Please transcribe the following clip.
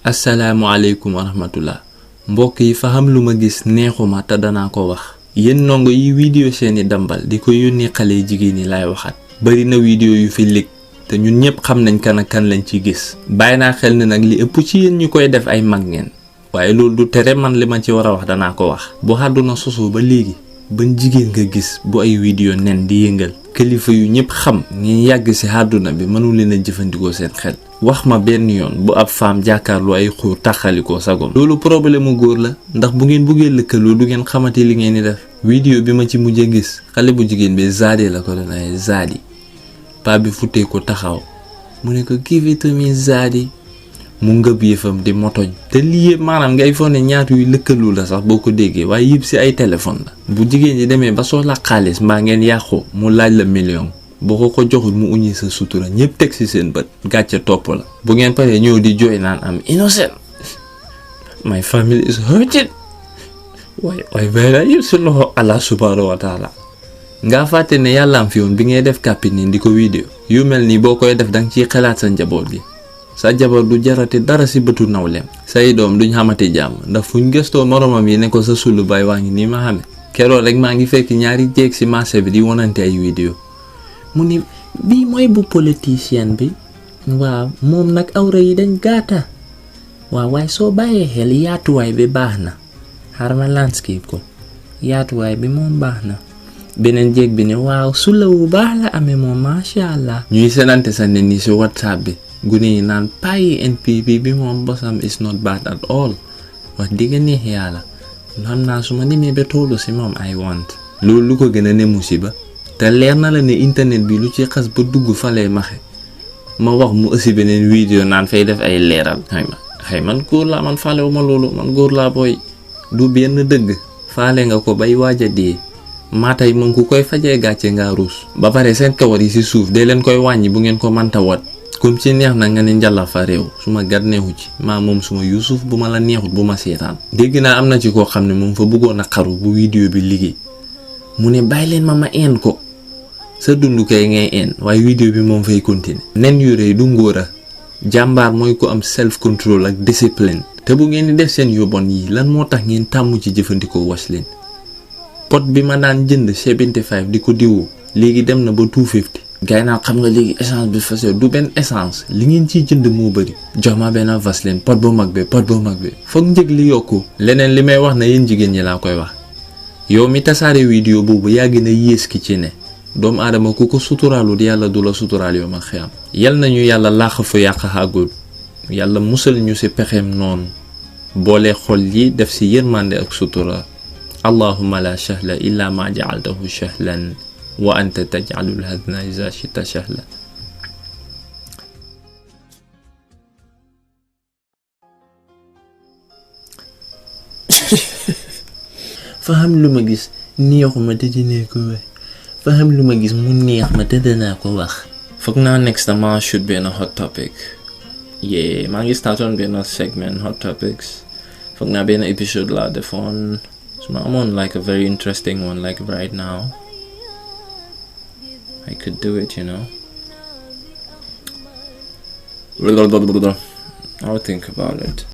Assalamualaikum warahmatullah. Mbokk yi fa xam lu ma gis Nekhuma te danaa ko wax. Yéen ndongo yi vidéo seeni dambal di ko yónnee xale jigéen ñi laay waxat. Bari na vidéo yu fi lig te ñun ñëpp xam nañ kan ak kan lañ ci gis. Bàyyi naa xel ne nag li ëpp ci yéen ñu koy def ay mag ngeen. waaye loolu du tere man li ma ci war a wax danaa ko wax. bu àdduna sosoo ba léegi ban jigéen nga gis bu ay vidéo nen di yëngal. kilifa yu ñëpp xam ñi yàgg ci àdduna bi mënu leen a jëfandikoo seen xel. wax ma benn yoon bu ab femme jàkkaarloo ay xuur taxalikoo sagom. loolu problème mu góor la ndax bu ngeen buggee lëkkaloo du ngeen xamante li ngeen di def. vidéo bi ma ci mujj a gis xale bu jigéen bi Zadi la ko doon ay Zadi paa bi futtee ko taxaw mu ne ko give it to me Zadi mu ngëb yëfam di motoñ. te lii yëpp maanaam ngay foog ne ñaar yuy lëkkaloo la sax boo ko déggee waaye yëpp ci ay téléphone la. bu jigéen ñi demee ba soxla xaalis mbaa ngeen yàqu mu laaj la million. boo ko joxul mu uñi sa sutura ñëpp teg ci seen bët gàcce topp la. bu ngeen paree ñëw di jooy naan am innocent my family is hurting waaye bàyyi yëpp ci loxo Allah subhanahu wa taala. nga fàtte ne yàlla am fi woon bi ngay def kàppi nii di ko vidéo yu mel nii boo koy def danga ciy xalaat sa njaboot gi. sa jabar du jarate dara ci bëtu nawleem. say doom duñ xamante jàmm ndax fuñ gëstoo moromam yi ne ko sa sulu bay waa ngi nii ma xame keroog rek maa ngi fekk ñaari jéeg ci marché bi di wonante ay vidéo mu ni bii mooy bu politicien bi waaw moom nag awra yi dañ gaata waaw waaye soo bàyyee xel yaatuwaay bi baax na xarma landscape ko yaatuwaay bi moom baax na. beneen jéeg bi ne waaw sula wu baax la amee moom masha Allah. ñuy senante sa ne nii ci WhatsApp bi gune yi naan payi NPP bi moom bosam is not bad at all wax digga neex yàlla xam naa su ma demee ba toolu ci moom I want. loolu lu ko gën a ne musiba te leer na la ne internet bi lu ci xas ba dugg fa lay maxe ma wax mu ëssi beneen vidéo naan fay def ay leeral xëy man góor laa man faalewu ma loolu man góor laa booy du benn dëgg faale nga ko bay waaja dee maatay moom ku koy fajee gàcce nga ruus ba pare seen kawar yi ci suuf dee leen koy wàññi bu ngeen ko manta wat comme ci neex na nga ne njalla fa réew su ma gar neexu ci maa moom suma Yuusuf bu ma la neexut bu ma seetaan. dégg naa am na ci koo xam ne moom fa bëggoon a xaru bu vidéo bi liggéey mu ne bàyyi leen ma een ko sa dund kay ngay een waaye vidéo bi moom fay continuer. nen yu rëy du ngóora jàmbaar mooy ko am self control ak discipline. te bu ngeen di def seen yu bon yi lan moo tax ngeen tàmmu ci jëfandikoo Vaseline pot bi ma daan jënd 75 di ko diwoo léegi dem na ba 250. gaay naa xam nga léegi essence bi fase du benn essence li ngeen ciy jënd moo bëri jox ma benn Vaseline pot bu mag bi foog njëg li yokku. leneen li may wax na yéen jigéen ñi laa koy wax yow mi tasaare vidéo boobu yaa gën a yées ki ci ne doomu aadama ku ko suturaalul yàlla du la suturaal yow ma xiyam. yal nañu yàlla laax fu yàq xàggul yàlla musal ñu ci pexeem noonu boole xol yi def ci yërmande ak sutura. allahumma la sahla illa ma ja'altahu sahlan wa anta taj'alul hazna iza shi'ta sahlan. fa xam lu ma gis neexuma te dinaa ko wax fa xam lu ma gis mu neex ma te dinaa ko wax. foog naa next dama shoot benn hot topic maa ngi startoon benn segment hot topics foog naa benn episode laa defoon su ma amoon like a very interesting one like right now I could do it, you know. I'll think about it.